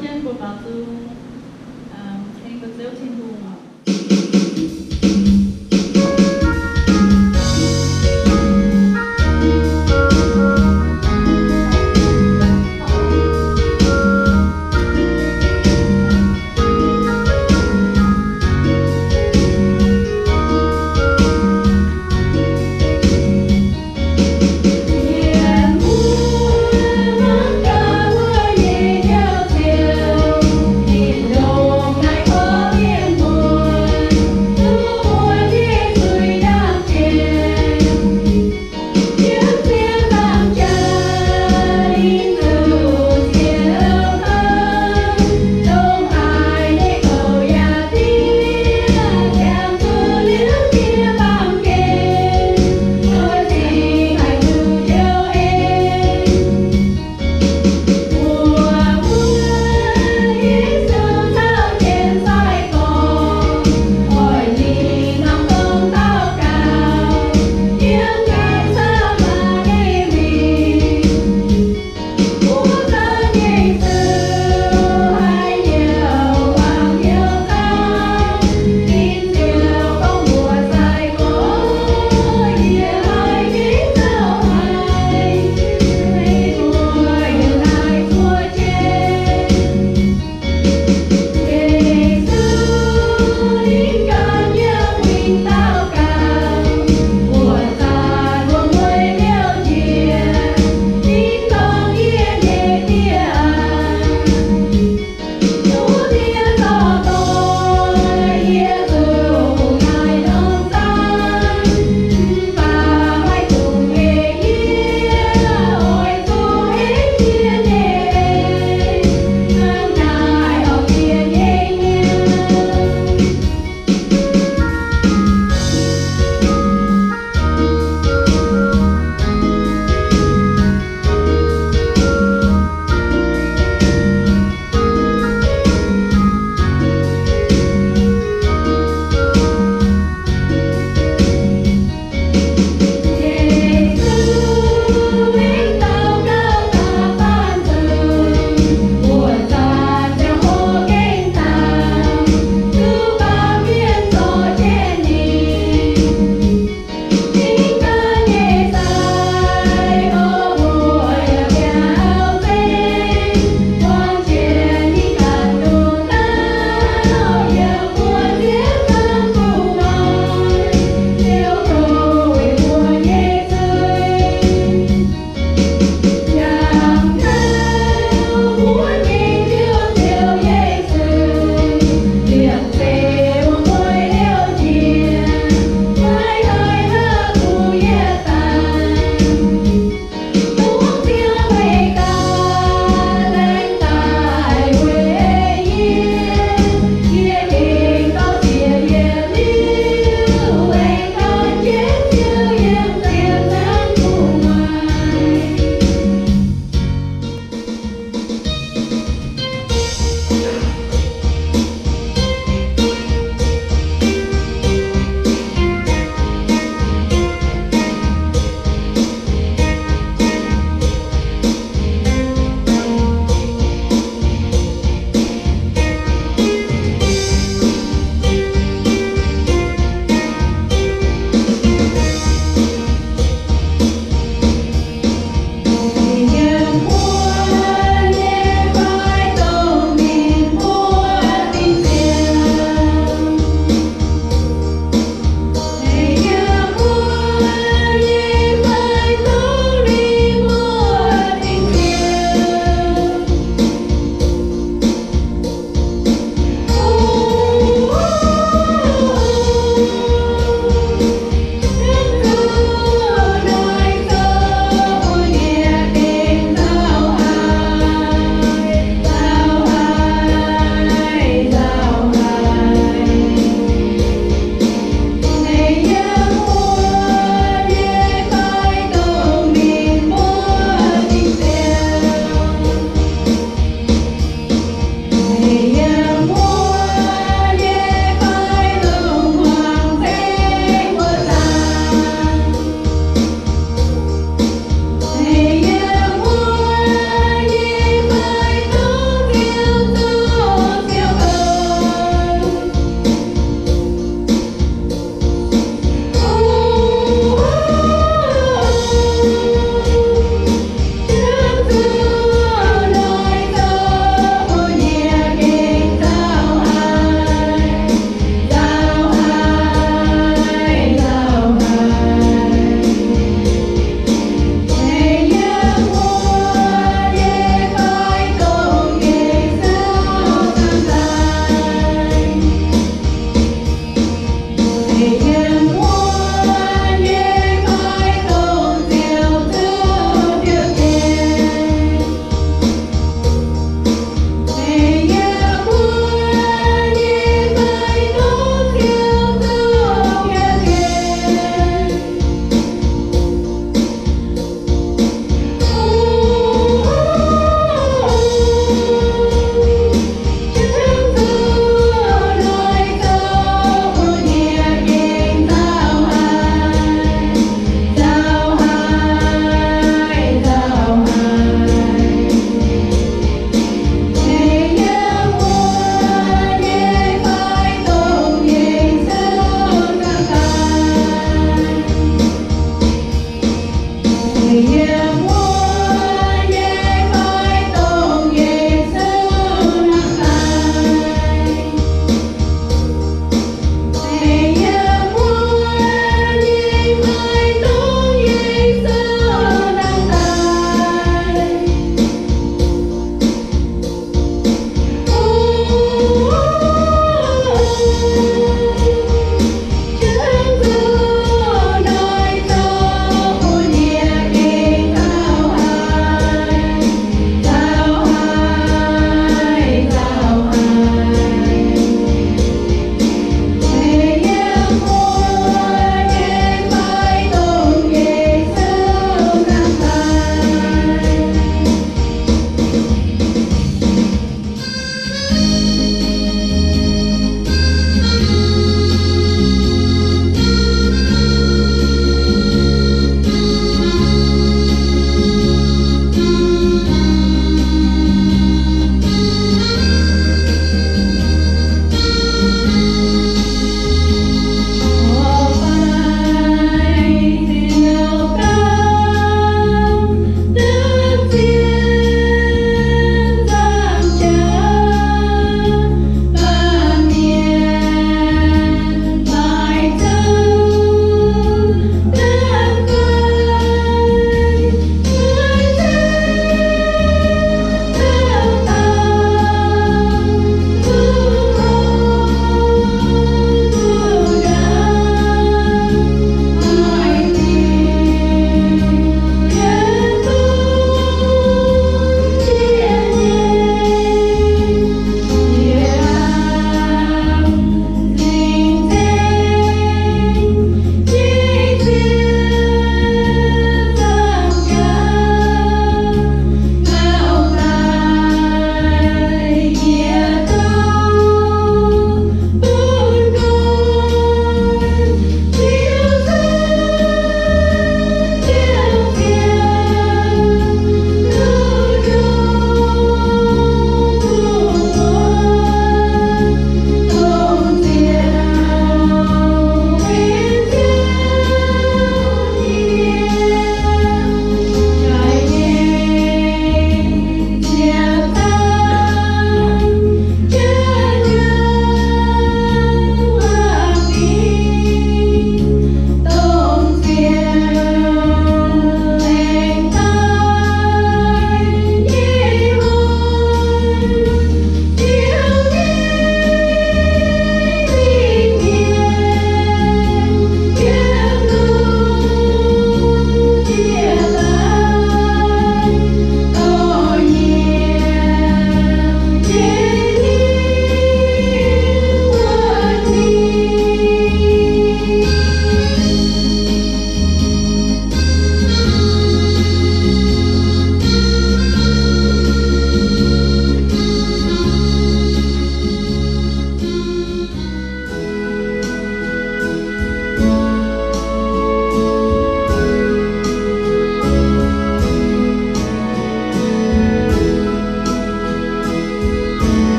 Jienv mbuo baaux nzung, ceng mbuo Ziouv Tin-Hungh oc.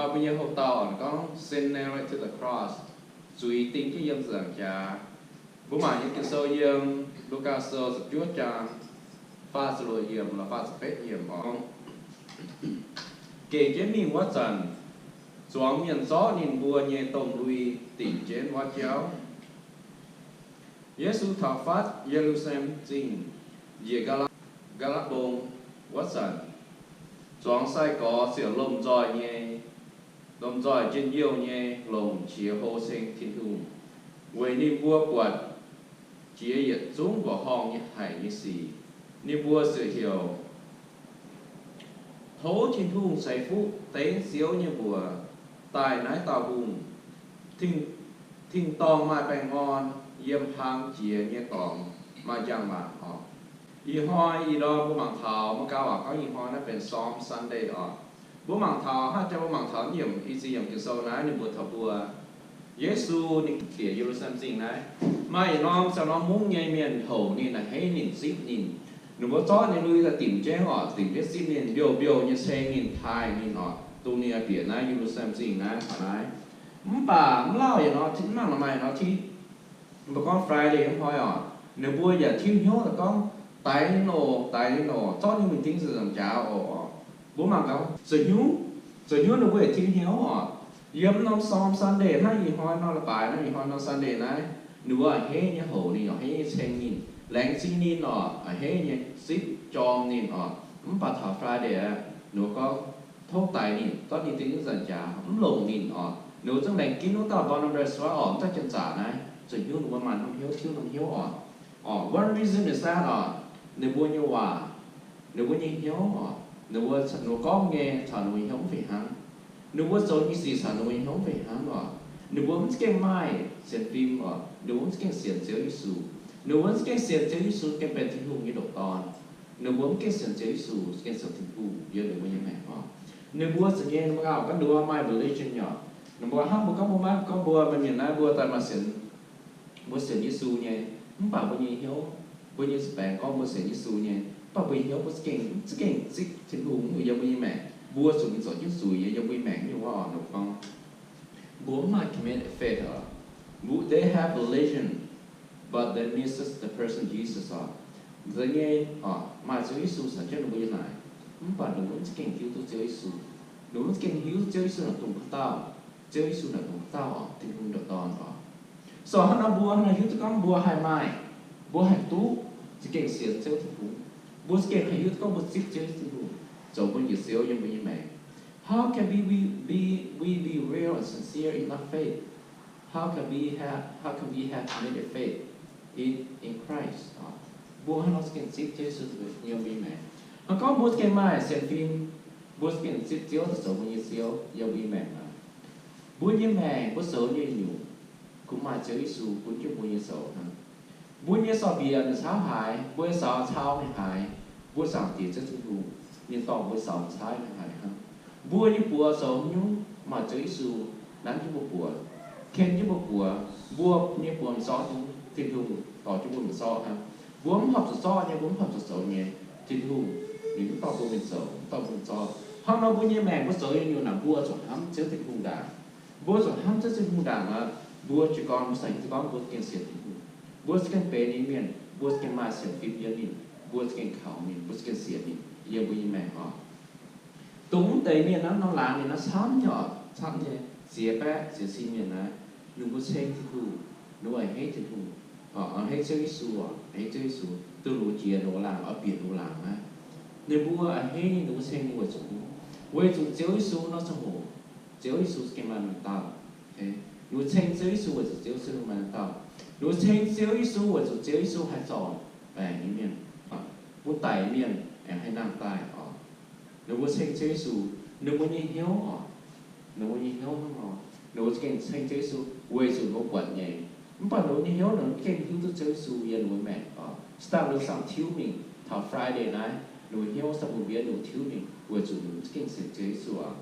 Mbuo nyei hoc-dauh gorngv, Sin nailed to the cross, zuiz ding jienv yiem ziepc nzaangc jaax. Mbuo mangc nyei Ging-Sou yiem Lugaa Sou ziepc juov zaang faah ziepc luoqc yiemc lorz faah ziepc betv yiemc gorngv, geh jienv mingh wuov zanc, zuangx mienh zorqv ninh mbuo nyei domh lui dingc jienv wuov jauv. Yesu taux fatv Ye^lu^saa^lem Zingh njiec Gaa^lakv, Gaa^lakv Mbong wuov zanc, zuangx sai-gorx ziouc lomh nzoih nyei, lomh nzoih njien-youh nyei longc qiex hlo ceng Tin-Hungh, weic ninh mbuo buatc jiex yietc zungv mbuoqc horngh nyei haic nyei sic. Ninh mbuo ziouc heuc, Tov Tin-Hungh ceix fuqv dengv Ziouv nyei mbuox daaih naaiv dauh hungh. Tin-dorngh maaih baengh orn, yiem hlang jiex nyei dorngx maaih njang-laangc oc. Ih hnoi ih ndorm mbuo mangc taux, mbuo gauh waac gorngv ih hnoi naaiv benx Palm Sunday oc. Mbuo mangc taux, hnangv jaa mbuo mangc taux yiem i ziex yiemc Ging-Sou naaiv ninh mbuox taux mbuo, Yesu ninh bieqc Ye^lu^saa^lem Zingh naaiv, maaih yietc norm ziangh norm mungv nyei mienh houc ninh, a'hneiv ninh, zipv ninh. Ninh mbuo zorqv ninh lui daaih dimc jienv oc, dimc jienv zipv ninh, mbiouh mbiouh nyei ceng ninh, taaih ninh oc, dongh ninh bieqc naaiv Ye^lu^saa^lem Zingh naaiv taux naaiv. Mv baac mv lauh yietc norm, mv nangc maaih norm ti mbuo gorngv Friday hnoi oc, ninh mbuo yaac tiuv hnyouv daaih gorngv, Daix ninh oc, daix ninh oc, zorqv ninh mingh ding ziepc nzaangc jaax oc. Mbuo mangc gaax, zoux hnyouv, zoux hnyouv ninh mbuo yaac tiuv hnyouv oc. Yiem norm Palm Sunday hnangv ih hnoi nor, leiz-baaix naaiv, ih hnoi norm Sunday naaiv, ninh mbuo a'hneiv nyei houc ninh, a'hneiv nyei ceng ninh, laengz zingh ninh oc, a'hneiv nyei zipv jorm ninh oc. Mv baac taux Friday aeqv, ninh mbuo gorngv, Tov daix ninh, zorqv ninh ding wuov zanc jaax, mv longc ninh oc. Ninh mbuo zungv laengz ginv wuov dauh Barnabas wuov oc, wuov dauh janx-zaqc naaiv, zoux hnyouv ninh mbuo maaih norm hnyouv tiuv norm hnyouv oc. Oc, one reason is that oc, ninh mbuo nyei waac, ninh mbuo nyei hnyouv oc, ninh mbuo, ninh mbuo gorngv nyei caux ninh mbuo nyei hnyouv mv fih hnangv. Ninh mbuo zoux nyei sic caux ninh mbuo nyei hnyouv mv fih hnangv oc. Ninh mbuo mv za'gengh maaih sienx fim oc, ninh mbuo mv za'gengh sienx Ziouv Yesu. Ninh mbuo mv za'gengh sienx Ziouv Yesu gengh benx Tin-Hungh nyei ndoqc Dorn. Ninh mbuo mv gengh sienx Ziouv Yesu, gengh sienx Tin-Hungh yiem ninh mbuo nyei maengc oc. Ninh mbuo za'gengh, ninh mbuo gauh gorngv ninh mbuo maaih religion nyei oc. Ninh mbuo hnangv mbuo gorngv mbuo maiv gorngv mbuo maaih mienh naaiv mbuo daaih maaih sienx, mbuo sienx Yesu nyei, mv baac mbuo nyei hnyouv, mbuo nyei baengc gorngv mbuo sienx Yesu nyei, mv baac mbuo nyei hnyouv mbuo za'gengh, za'gengh zipv Tin-Hungh yiem mbuo nyei maengc. Mbuo zuqc mingh zoux jienv zuiz nyei yiem mbuo nyei maengc nyei waac oc. Ninh mbuo gorngv, mbuo mv maaih committed faith oc. They have religion, but they misses the person Jesus oc. Nzengc nyei oc, maaih Ziouv Yesu caux jienv ninh mbuo yiem naaic, mv baac ninh mbuo mv za'gengh hiuv duqv Ziouv Yesu. Ninh mbuo mv za'gengh hiuv Ziouv Yesu naaic dongh haaix dauh. Ziouv Yesu naaic dongh haaix dauh oc? Tin-Hungh ndoqc Dorn oc. So hnangv nor mbuo hnangv nor hiuv duqv gorngv mbuo haih maaih, mbuo haih duqv za'gengh sienx Ziouv Tin-Hungh. Mbuo za'gengh haih hiuv duqv gorngv mbuo zipv Ziouv Tin-Hungh zoux mbuo nyei Ziouv yiem mbuo nyei maengc. How can we, we, we, we be real and sincere in our faith? How can we have, how can we have committed faith in, in Christ? Mbuo hnangv nor za'gengh zipv Ziouv Yesu yiem mbuo nyei maengc. Hnangv gorngv mbuo za'gengh maaih sienx fim, mbuo za'gengh zipv Ziouv daaih zoux mbuo nyei Ziouv yiem mbuo nyei maengc aqv. Mbuo nyei maengc mbuo zoux nyei nyungc, kungx maaih Ziouv Yesu gunv jienv mbuo nyei zoux hnangv. Mbuo nyei sorc-bieqc ninh cau haaix, mbuo nyei saux cau ninh haaix, mbuo Zaangc Diex Ziouv Tin-Hungh ninh dorh mbuo saux cau ninh haaix hnangv. Mbuo nyei buoz zoux nyungc maaih Ziouv Yesu nanv jienv mbuo buoz, ken jienv mbuo buoz. Mbuo nyei buoz m'zorv, Tin-Hungh dorh jienv mbuo m'zorv hnangv. Mbuo mv horpc zuqc zorqv nyei, mbuo mv horpc zuqc zoux nyei, Tin-Hungh ninh mv dorh mbuo mingh zoux, mv dorh mbuo mingh zorqv. Hnangv nor mbuo nyei maengc mbuo zoux nyei nyungc naaic mbuo zuqc hnamv Ziouv Tin-Hungh ndaangc. Mbuo zuqc hnamv Ziouv Tin-Hungh ndaangc aqv. Mbuo jiez gorn mbuo cingx hiuv duqv gorngv mbuo gengh sienx Tin-Hungh. Mbuo za'gengh benx ninh mienh, mbuo za'gengh maaih sienx fim yiem ninh, mbuo za'gengh kaux ninh, mbuo za'gengh sienx ninh yiem mbuo nyei maengc oc. Dongh mv deix mienh naaiv, norm laangz mienh naaiv camv nyei oc, camv nyei ziex baeqv ziex cin mienh naaiv, ninh mbuo ceng Tin-Hungh, ninh mbuo a'hneiv Tin-Hungh, a'hneiv Ziouv Yesu oc, a'hneiv Ziouv Yesu, duqv ninh mbuo jiex ninh mbuo laangz oix bieqc ninh mbuo laangz naaiv. Ninh mbuo a'hneiv ninh, ninh mbuo ceng ninh weic zuqc, weic zuqc Ziouv Yesu nor ziangh hoc, Ziouv Yesu za'gengh maaih norm dauh. Ninh mbuo ceng Ziouv Yesu weic zuqc Ziouv Yesu maaih norm dauh. Ninh mbuo ceng Ziouv Yesu weic zuqc Ziouv Yesu haih zorc baengc nyei mienh, bun daic nyei mienh aengx haih nangh daaih oc. Ninh mbuo ceng Ziouv Yesu, ninh mbuo nyei hnyouv oc, ninh mbuo nyei hnyouv hnangv nor, ninh mbuo za'gengh ceng Ziouv Yesu weic zuqc ninh mbuo buatc nyei. Mv baac ninh mbuo nyei hnyouv ninh mbuo mv gengh hiuv duqv Ziouv Yesu yiem ninh mbuo maengc oc. Se daaih ninh mbuo samx tiuv mingh taux Friday naaiv, ninh mbuo hnyouv samx mbuo mbienv ninh mbuo tiuv mingh weic zuqc ninh mbuo mv gengh sienx Ziouv Yesu oc.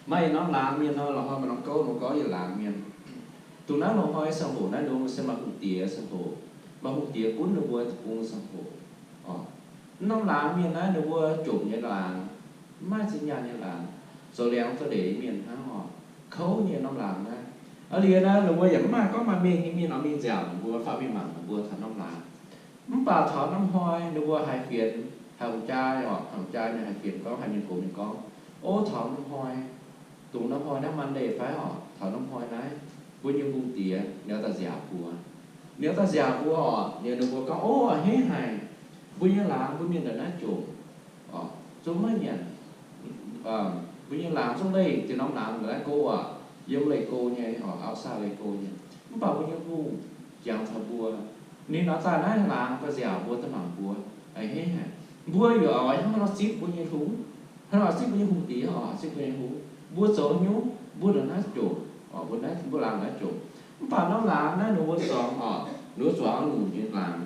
Maaih yietc norm laangz mienh nor, la'hnoi maaih norm gouv, norm gouv yietc laangz mienh. Dongh naaiv la'hnoi ziangh hoc naaiv ninh mbuo se maaih hungh diex ziangh hoc, maaih hungh diex gunv ninh mbuo deic-bung ziangh hoc oc. Norm laangz mienh naaiv ninh mbuo jomc nyei laangz, mv maaih zinh nyaanh nyei laangz. zoux liangx zoux ndeic nyei mienh hnangv oc. Kouv nyei norm laangz naaiv. Aa, liuz naaiv ninh mbuo yaac mv maaih gorngv maaih mengh nyei mienh oix mingh nziaauc ninh mbuo fai mingh mangc ninh mbuo taux norm laangz. Mv baac taux norm hnoi ninh mbuo haiz fienx, haiz hungh jaa oc, hungh jaa ninh haiz fienx gorngv, haiz mienh gox mienh gorngv, o, taux norm hnoi, dongh norm hnoi naaiv Monday fai oc, taux norm hnoi naaiv mbuo nyei hungh diex ninh daaih nziaauc mbuo. Ninh daaih nziaauc mbuo oc, ninh mbuo gorngv, o, a'hneiv haic, mbuo nyei laangz mbuo mingh ndongc naaiv jomc, zungv maiv nyanc. Mbuo nyei laangz zungv leih ziex norm laangz ndongc naaiv go oc, yiem leih go nyei oc, outside leih go nyei. Mv baac mbuo nyei hungh jangx taux mbuo, ninh nor daaih naaiv laangz daaih nziaauc mbuo, daaih mangc mbuo, a'hneiv haic. Mbuo yaac oix hnangv nor zipv mbuo nyei hungh, hnangv nor zipv mbuo nyei hungh diex oc, zipv mbuo nyei hungh. Mbuo zoux nyungc, mbuo ndongc naaiv jomc, mbuo laangz naaiv jomc. Mv baac norm laangz naaiv ninh mbuo zuangx oc, ninh mbuo zuangx lungh nyei laangz,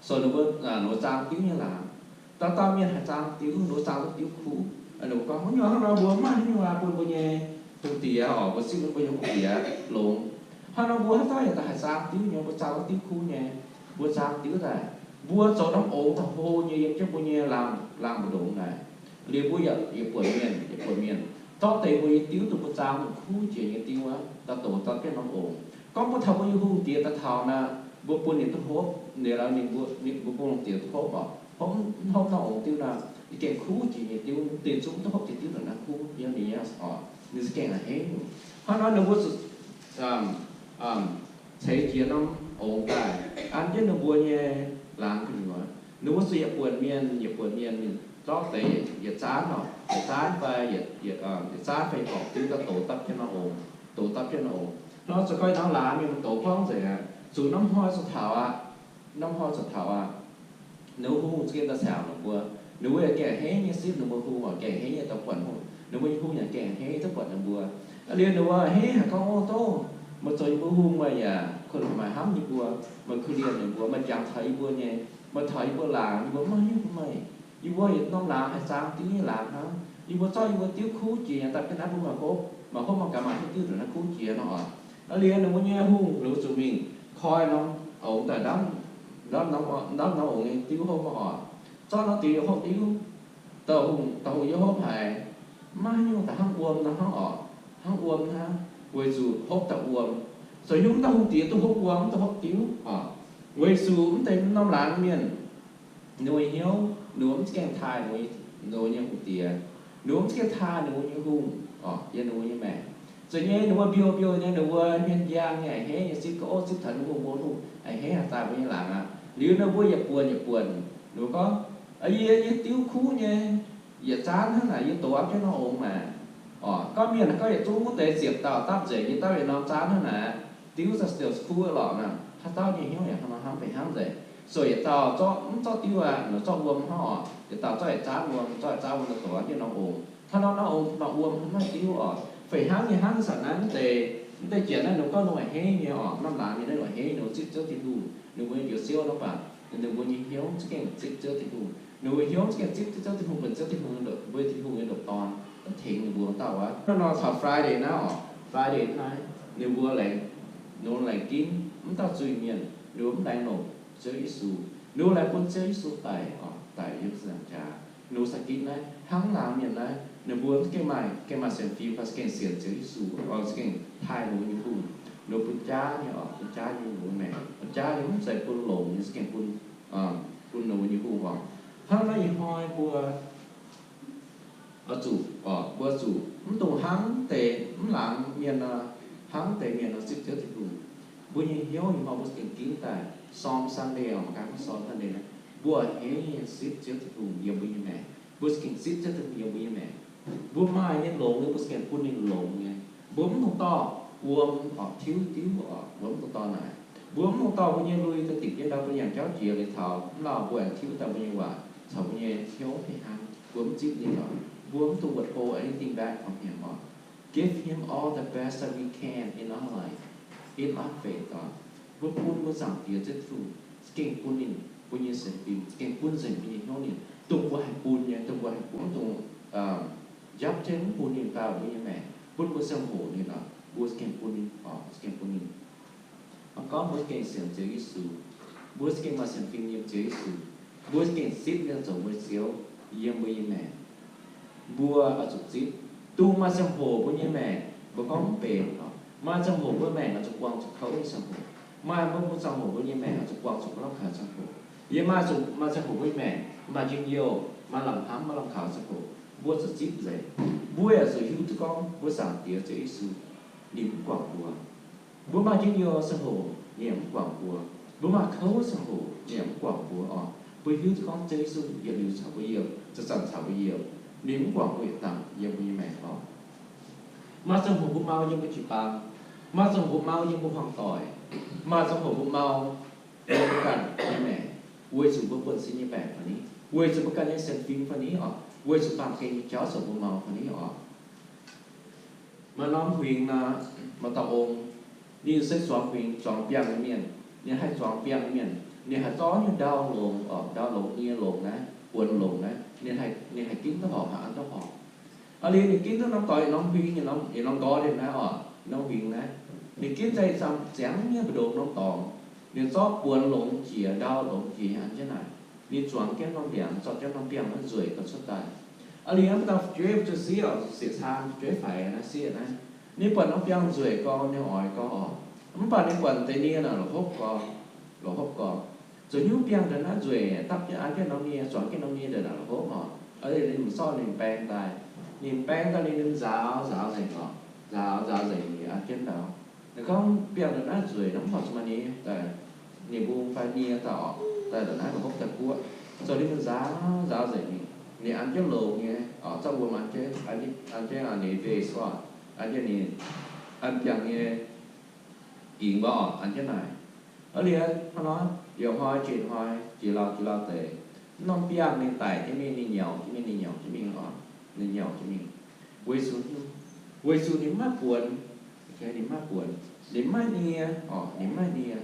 so ninh mbuo, ninh mbuo zaang diuv nyei laangz. Dauh dauh mienh haih zaang diuv, ninh mbuo zaang duqv diuv kuv. Ninh mbuo gorngv, haaix nyungc hnangv nor mbuo mv maaih haaix nyungc aqv bun mbuo nyei hungh diex oc, mbuo zipv mbuo nyei hungh diex longx. Hnangv nor mbuo haaix dauh yaac daaih haih zaang diuv nyei, mbuo zaang duqv diuv kuv nyei, mbuo zaang diuv daaih. Mbuo zoux norm ongx taux hlo nyei yiem jienv mbuo nyei laangz, laangz mbu'ndongx naaic. Liuz mbuo yaac, yaac buatc mienh, yaac buatc mienh zorqv deix mbuo nyei diuv dongh mbuo zaang kuv jiex nyei diuv aqv, daaih dox daaih jienv norm ongx. Gorngv mbuo taux mbuo nyei hungh diex daaih taux naaic, mbuo bun ninh duqv hopv, ninh, ninh mbuo, ninh mbuo bun hungh diex duqv hopv oc, hopv, hopv norm ongx diuv naaic, ninh gengh kuv jiex nyei diuv, deix zungv duqv hopv jiex diuv ndongc naaiv kuv yiem ninh nyei oc, ninh za'gengh a'hneiv nyungc. Hnangv nor ninh mbuo zuqc ceix jiez norm ongx daaih an jienv ninh mbuo nyei laangz gu'nyuoz. Ninh mbuo zuqc yietc buonc mienh, yietc buonc mienh zorqv deix yietc zaanv oc, yietc zaanv fai, yietc zaanv fai gorngc diuv daaih dox dapv jienv norm ongx, dox dapv jienv norm ongx. Nor zuqc gorngv norm laangz mienh dox gorngv nzengc aqv, zuqc norm hnoi zuqc taux aqv, norm hnoi zuqc taux aqv. Ninh mbuo hungh za'gengh daaih caux ninh mbuo, ninh mbuo yaac gengh a'hneiv nyei zipv ninh mbuo hungh oc, gengh a'hneiv nyei daaih buatc hungh, ninh mbuo nyei hungh yaac gengh a'hneiv daaih buatc ninh mbuo. Aa, liuz ninh mbuo a'hneiv haic gorngv, o, dov, meih zoux yie mbuo hungh meih yaac kuh maaih hnamv yie mbuo, meih kuh lienh yie mbuo, meih jangx taux yie mbuo nyei, meih taux yie mbuo laangz yie mbuo mv maaih haaix nyungc bun meih. Yie mbuo yietc norm laangz haih zaang diuv nyei laangz hnangv. Yie mbuo zorqv yie mbuo diuv kuv jiex daaih bun naaiv mbuo maaih hopv, maaih hopv maaih gaax maaih hopv diuv ndongc naaiv kuv jiex nor oc. Aa, liuz ninh mbuo nyei hungh ninh mbuo zuqc mingh koi norm ongx daaih ndamv, ndamv norm ongx nyei diuv hopv oc. Zorqv norm diuv yaac hopv diuv, dauh hungh, dauh hungh yaac hopv haic, mv maaih haaix nyungc daaih hnangv wuom nor hnangv oc, hnangv wuom hnangv, weic zuqc hopv daaih wuom. Zoux hnyouv dauh hungh diex duqv hopv wuom, duqv hopv diuv oc, weic zuqc mv deix norm laangz mienh, ninh mbuo hnyouv, ninh mbuo mv za'gengh taaih ninh mbuo nyei hungh diex, ninh mbuo mv za'gengh taaih ninh mbuo nyei hungh oc, yiem ninh mbuo nyei maengc. Zuqc nyei ninh mbuo mbiouh mbiouh nyei, ninh mbuo hmien njang nyei, a'hneiv nyei zipv gorngv, o, zipv taux ninh mbuo, mbuo hungh a'hneiv haaix daaih mbuo nyei laangz aqv. Liuz ninh mbuo yietc buonc yietc buonc, ninh mbuo gorngv, yie, yie diuv kuv nyei, yietc zaanv hnangv naaic yie dox aqv jienv norm ongx naaic oc. Gorngv mienh gorngv yietc zungv wuov deix ziepc dauh dapv nzengc, yie dapv yietc norm zaanv hnangv naaic, diuv za'gengh kuv lorqc naaic, haaix dauh nyei hnyouv yaac hnangv nor hnamv fih hnangv nzengc. So yietc dauh zorqv, mv zorqv diuv aqv, ninh zorqv wuom hnangv oc. Yietc dauh zorqv yietc zaanv wuom, zorqv yietc zaanv wuom daaih dox jienv norm ongx. Hnangv nor norm ongx maaih wuom hnangv naaiv diuv oc. Fih hnangv nyei hnangv zanc naaiv mv deix, mv deix janx naaiv ninh gorngv ninh a'hneiv nyei oc, norm laangz mienh naaiv ninh a'hneiv, ninh zipv Ziouv Tin-Hungh, ninh mbuo nyei njoux Ziouv hnangv baac ninh mbuo nyei hnyouv za'gengh zipv Ziouv Tin-Hungh. Ninh mbuo hnyouv za'gengh zipv Ziouv Tin-Hungh, benx Ziouv Tin-Hungh nyei ndoqc, mbuo Tin-Hungh nyei ndoqc Dorn, tengx ninh mbuo dauh aqv. Hnangv nor taux Friday naaiv oc, Friday naaiv ninh mbuo laengz, ninh mbuo laengz ginv mv dauh zuiz-mienh, ninh mbuo mv laengz longc Ziouv Yesu, ninh mbuo laengz bun Ziouv Yesu daic oc, daic yiem ziepc nzaangc jaax. Ninh mbuo sai ginv naaiv hnangv laangz mienh naaiv, ninh mbuo gengh maaih, gengh maaih sienx fim fai gengh sienx Ziouv Yesu, oix gengh taaih ninh mbuo nyei hungh, ninh mbuo bun jaav nyei oc, bun jaav nyei ninh mbuo maengc, bun jaav nyei mv zeiz bun longx nyei, gengh bun, bun ninh mbuo nyei hungh oc. Hnangv naaiv ih hnoi mbuo oix zuqc, mbuo zuqc mv dungx hnangv deix mv laangz mienh nor, hnangv deix mienh nor zipv Ziouv Tin-Hungh. Mbuo nyei hnyouv ih hnoi mbuo gengh ginv daaih Palm Sunday oc, mangc gaax Palm Sunday naaiv, mbuo a'hneiv nyei zipv Ziouv Tin-Hungh yiem mbuo nyei maengc. Mbuo gengh zipv Ziouv Tin-Hungh yiem mbuo nyei maengc. Mbuo maaih nyei longx nyei, mbuo gengh bun ninh longx nyei. Mbuo mv dungx dorh wuom oc, tiuv diuv oc, mbuo mv dungx dorh naaic. Mbuo mv dungx dorh mbuo nyei lui daaih dingc jienv ndau mbuo yangh jauv jiex liuz taux mv lauh mbuo aengx tiuv daaih mbuo nyei waac caux mbuo nyei hnyouv fih hnangv. Mbuo mv zipv ninh oc. Mbuo mv dungx withhold anything bad from him oc. Give him all the best that we can in our life, in our faith oc. Mbuo bun mbuo Zaangc Diex Ziouv Tin-Hungh, gengh bun ninh mbuo nyei sienx fim, gengh bun nzengc mbuo nyei hnyouv ninh, dongh mbuo haih bun nyei, dongh mbuo haih bun, dongh njapv jienv mv bun ninh daaih mbuo nyei maengc, bun mbuo ziangh hoc ninh oc, mbuo gengh bun ninh oc, gengh bun ninh. Gorngv mbuo gengh sienx Ziouv Yesu, mbuo gengh maaih sienx fim yiem Ziouv Yesu, mbuo gengh zipv ninh zoux mbuo nyei Ziouv yiem mbuo nyei maengc. Mbuo oix zuqc zipv. Dongh maaih ziangh hoc mbuo nyei maengc, mbuo gorngv mv benx oc. Maaih ziangh hoc mbuo maengc oix zuqc buangh zuqc kouv nyei ziangh hoc. Maaih mbuo, mbuo ziangh hoc mbuo nyei maengc oix zuqc buangh zuqc maiv lamh kaux ziangh hoc. Yie maaih zuqc, maaih ziangh hoc mbuo nyei maengc maaih njien-youh, maaih lamh hnamv, maaih lamh kaux ziangh hoc, mbuo zuqc zipv nzengc. Mbuo yaac zuqc hiuv duqv gorngv mbuo Zaangc Diex Ziouv Yesu ninh mv guangc mbuo. Mbuo maaih njien-youh ziangh hoc ninh yaac mv guangc mbuo. Mbuo maaih kouv ziangh hoc ninh yaac mv guangc mbuo oc. Mbuo hiuv duqv gorngv Ziouv Yesu yietc liuz caux mbuo yiem, zanc-zanc caux mbuo yiem. Ninh mv guangc mbuo yietc dangc yiem mbuo nyei maengc oc. Maaih ziangh hoc mbuo mau yiem mbuo jiu-baang. Maaih ziangh hoc mbuo mau yiem mbuo hmuangv doic. Maaih ziangh hoc mbuo mau yiem mbuo ganh nyei maengc, weic zuqc mbuo buonv sin nyei baengc fai ni, weic zuqc mbuo ganh nyei sienx fim fai ni oc, weic zuqc baamh gen nyei jauv zoux mbuo mau fai ni oc. Maaih norm huingx nor, maaih dauh ong, ninh se zuangx huingx, zuangx biangh nyei mienh. Ninh haih zuangx biangh nyei mienh, ninh haih zorqv nyei ndau longx oc, ndau longx, nie longx naaiv, buonc longx naaiv, ninh haih, ninh haih ginv duqv horpc, haih an duqv horpc. Aa liuz ninh ginv duqv norm dorngx, norm huingx, norm, norm ndortv naaiv oc, norm huingx naaiv, ninh ginv daaih ziangx nyei mbu'ndongx norm dorngx, ninh zorqv buonc longx jiex, ndau longx jiex an jienv naaic. Ninh zuangx jienv norm ndiangx, zorqv jienv norm biangh naaiv nzueic gauh cuotv daaih. Aa liuz mv dangh fu'jueiv mbuo zuqc sieqv oc, sieqv caan fu'jueiv faix naaiv sieqv naaiv, ninh buatc norm biangh nzueic gau, ninh oix gau oc, mv baac ninh buatc deix nie naaic la'hopv gau, la'hopv gau. Zoux hnyouv biangh ndongc naaiv nzueic, dapv jienv an jienv norm nie, zuangx jienv norm nie ndongc naaic la'hopv oc. Aa liuz ninh mv zorqv, ninh baeng daaih. Ninh baeng daaih liuz ninh nzaaux, nzaaux nzengc oc, nzaaux, nzaaux nzengc liuz an jienv ndau. Ninh gorngv biangh ndongc naaiv nzueic nor mv horpc zuqc maaih nie daaih, nie mbung fai nie daaih oc, daaih ndongc naaiv la'hopv daaih guoqv. Zoux liuz ninh nzaaux, nzaaux nzengc mingh, ninh an jienv longx nyei oc, zorqv wuom an jienv, an jienv, an jienv ninh base oc, an jienv ninh, an biangh nyei gingx mbuo oc, an jienv naaic. Aa liuz hnangv nor, yaac hnoi jiex hnoi, jiex lauh jiex lauh deix, norm biangh ninh daic jienv mingh, ninh nyauc jienv mingh, ninh nyauc jienv mingh oc, ninh nyauc jienv mingh. Weic zuqc, weic zuqc ninh mv maaih buonc, ninh mv maaih buonc, ninh mv maaih nie oc, ninh mv maaih nie.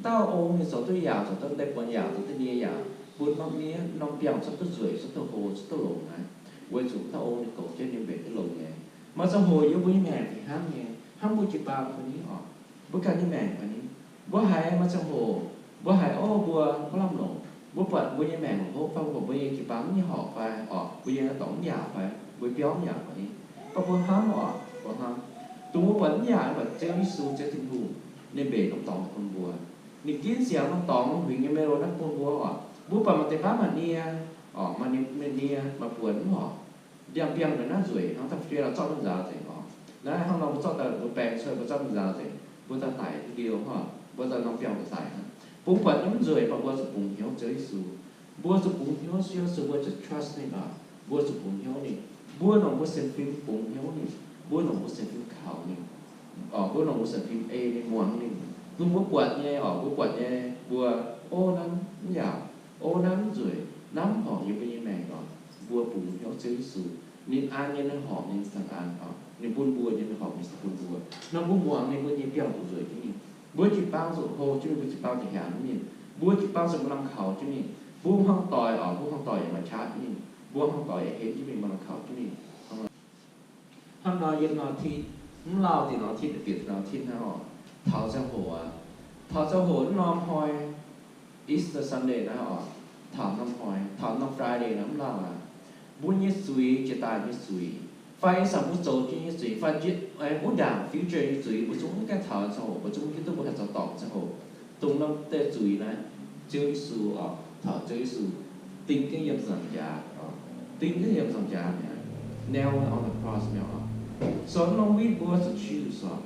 Dauh ong ninh zoux duqv yaauc, zoux duqv deix buonc yaauc, zoux duqv nie yaauc, bun norm nie, norm biangh cuotv duqv nzueic, cuotv duqv hlo, cuotv duqv longx naaiv. Weic zuqc dauh ong ninh goux jienv ninh mbenc duqv longx nyei. Maaih ziangh hoc yiem mbuo nyei maengc fih hnangv nyei, hnangv mbuo jiu-baang fai ni oc, mbuo ganh nyei maengc fai ni, mbuo haiz maaih ziangh hoc, mbuo haiz, o, mbuo maiv lamh longc, mbuo buatc mbuo nyei maengc la'hopv fai mbuo buatc mbuo nyei jiu-baang mv nyei horpc fai oc, mbuo nyei dorngx mv yaac fai, mbuo biauv mv yaac fai ni, mv baac mbuo hnamv oc, mbuo hnamv, dongh mbuo buatc mv yaac, mv baac Ziouv Yesu, Ziouv Tin-Hungh, ninh mbenc norm dorngx bun mbuo. Ninh ginv siangx norm dorngx, norm huingx nyei meiv lo naaiv bun mbuo oc. Mbuo buatc maaih deix baav maaih nie oc, maaih nie, nie, maaih buonc mv horpc. Ndiangx-biangh ndongc naaiv nzueic hnangv, da'feix lorz zorqv mingh nzaaux nzengc oc. Naaiv hnangv nor mbuo zorqv daaih, mbuo baeng cuotv, mbuo zorqv mingh nzaaux nzengc, mbuo daaih daic diuh liouh hnangv, mbuo daaih norm biangh daaih daic hnangv. Bungx buatc nyei mv nzueic, mv baac mbuo zuqc bungx hnyouv Ziouv Yesu. Mbuo zuqc bungx hnyouv Ziouv Yesu, mbuo zuqc trust ninh oc. Mbuo zuqc bungx hnyouv ninh. Mbuo longc mbuo sienx fim bungx hnyouv ninh. Mbuo longc mbuo sienx fim kaux ninh oc. Mbuo longc mbuo sienx fim ei ninh, muangx ninh. Dongh mbuo buatc nyei oc, mbuo buatc nyei, mbuo, o, naaiv mv yaac, o, naaiv mv nzueic, naaiv mv horpc yiem mbuo nyei maengc oc. Mbuo bungx hnyouv Ziouv Yesu. Ninh an nyei ninh horpc ninh za'gengh an oc. Ninh bun mbuo nyei ninh horpc ninh za'gengh bun mbuo. Nor mbuo muangx ninh, mbuo nyei biangh zuqc nzueic jienv mingh. Mbuo jiu-baang zuqc hlo jienv mingh, mbuo jiu-baang zuqc hiaangx jienv mingh. Mbuo jiu-baang zuqc maaih lamh kaux jienv mingh. Mbuo hmuangv doic oc, mbuo hmuangv doic yaac maaih qaqv jienv mingh. Mbuo hmuangv doic yaac henv jienv mingh, maaih lamh kaux jienv mingh. Hnangv nor yiem norm tin, mv lauh dinh norm tin, bieqc norm tin hnangv oc. Taux ziangh hoc aqv. Taux ziangh hoc mv norm hnoi, Easter Sunday naaiv oc. Taux norm hnoi, taux norm Friday naaiv mv lauh aqv. Mbuo nyei zuiz, jiex daaih nyei zuiz, fai ih zanc mbuo zoux jienv nyei zuiz, fai jiex, aengx wuov ndaangc future nyei zuiz, mbuo zungv mv gaengh taux ziangh hoc, mbuo zungv hiuv duqv mbuo haih zoux dorngc ziangh hoc. Dongh norm deix zuiz naaiv, Ziouv Yesu oc, taux Ziouv Yesu ding jienv yiem ziepc nzaangc jaax oc, ding jienv yiem ziepc nzaangc jaax mi'aqv, nail on the cross mi'aqv oc. So norm win mbuo zuqc choose oc.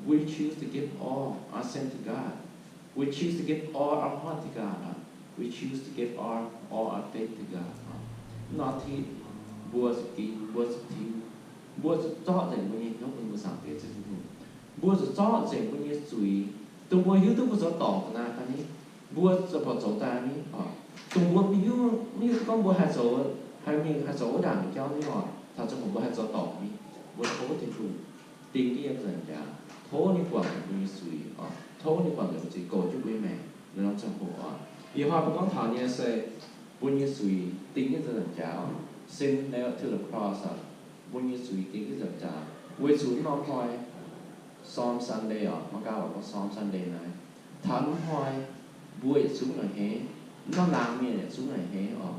We choose to give all our sin to God. We choose to give all our heart to God. We choose to give our, all our faith to God. Norm tin mbuo zuqc gingx, mbuo zuqc tiux, mbuo zuqc zorqv nzengc mbuo nyei hnyouv bun mbuo Zaangc Diex Ziouv Tin-Hungh. Mbuo zuqc zorqv nzengc mbuo nyei zuiz. Dongh mbuo hiuv duqv mbuo zoux dorngc daaih naaiv fai ni, mbuo zuqc buatc zoux daaih ni oc. Dongh mbuo mv hiuv, mv hiuv duqv gorngv mbuo haih zoux, haih mingh haih zoux wuov ndaangc nyei jauv ni oc, taux ziangh hoc mbuo haih zoux dorngc ni, mbuo tov Tin-Hungh ding jienv yiem ziepc nzaangc jaax, tov ninh guangc nzengc mbuo nyei zuiz oc, tov ninh guangc nzengc mbuo zuiz, goux jienv mbuo nyei maengc nor ziangh hoc oc. Ih hnoi mbuo gorngv taux nyei se mbuo nyei zuiz ding jienv ziepc nzaangc jaax oc. Sin nailed to the cross oc. Mbuo nyei zuiz ding jienv ziepc nzaangc jaax weic zuqc norm hnoi Palm Sunday oc, maiv gaax oc, gorngv Palm Sunday naaiv, taux norm hnoi mbuo yietc zungv a'hneiv, norm laangz mienh yietc zungv a'hneiv oc.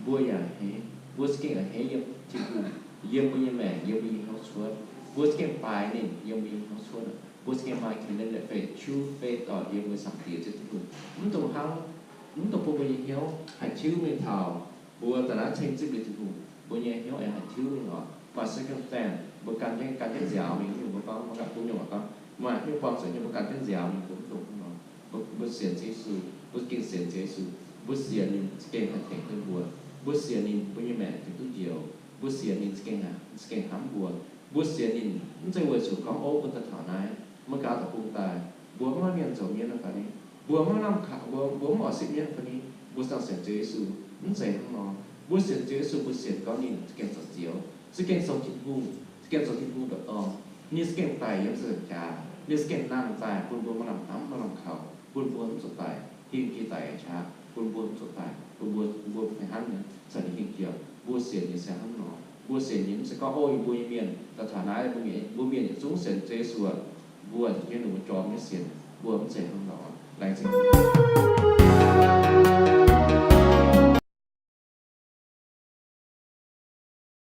Mbuo yaac a'hneiv, mbuo za'gengh a'hneiv yiem Tin-Hungh. yiem mbuo nyei maengc, yiem mbuo nyei hnyouv cuotv. Mbuo za'gengh baaix ninh yiem mbuo nyei hnyouv cuotv. Mbuo za'gengh maaih covenant faith, true faith, yiem mbuo Zaangc Diex Ziouv Tin-Hungh. Mv dungx hnangv, mv dungx bun mbuo nyei hnyouv haih tiuv mingh taux mbuo da'naaiv ceng zipv liuz Tin-Hungh, mbuo nyei hnyouv aengx haih tiuv mingh oc. Maaih circumstance mbuo gan jienv, gan jienv nziaaux mingh, mv baac mbuo gorngv, mbuo ganh bun nyungc gorngv, maaih hnyouv buangh zuqc nyei mbuo gan jienv nziaaux mingh, mbuo mv dungx hnangv nor. Mbuo, mbuo sienx Ziouv Yesu, mbuo za'gengh sienx Ziouv Yesu. Mbuo sienx ninh za'gengh haih tengx duqv mbuo. Mbuo sienx ninh, mbuo nyei maengc tengx duqv njoux. Mbuo sienx ninh za'gengh, za'gengh hnamv mbuo. Mbuo sienx ninh mv zeiz weic zuqc gorngv, ov, mbuo daaih taux naaiv, maiv gaax deic-bung daaih, mbuo maiv maaih mienh zoux mienv fai ni, mbuo maiv maaih lamh kaux, mbuo, mbuo maiv oix sipv mienv fai ni, mbuo ziangh sienx Ziouv Yesu. Mv zeiz hnangv nor. Mbuo sienx Ziouv Yesu, mbuo sienx gorngv ninh za'gengh zoux Ziouv, za'gengh zoux Tin-Hungh, za'gengh zoux Tin-Hungh ndoqc dorn. Ninh za'gengh daic yiem ziepc nzaangc jaax, ninh za'gengh nangh daaih bun mbuo maaih lamh hnamv, maaih lamh kaux, bun mbuo mv zuqc daic, hingh jiex daic qaqv, bun mbuo mv zuqc daic, bun mbuo, bun mbuo fih hnangv nyei caux ninh hingh jiex. Mbuo sienx ninh se hnangv nor. Mbuo sienx ninh mv zeiz gorngv, ov, yie mbuo nyei mienh daaih taux naaiv, mbuo mienh, mbuo mienh yietc zungv sienx Ziouv Yesu, mbuo nyei lungh mbuo jorm nyei sienx, mbuo mv zeiz hnangv nor. Laengz zingh.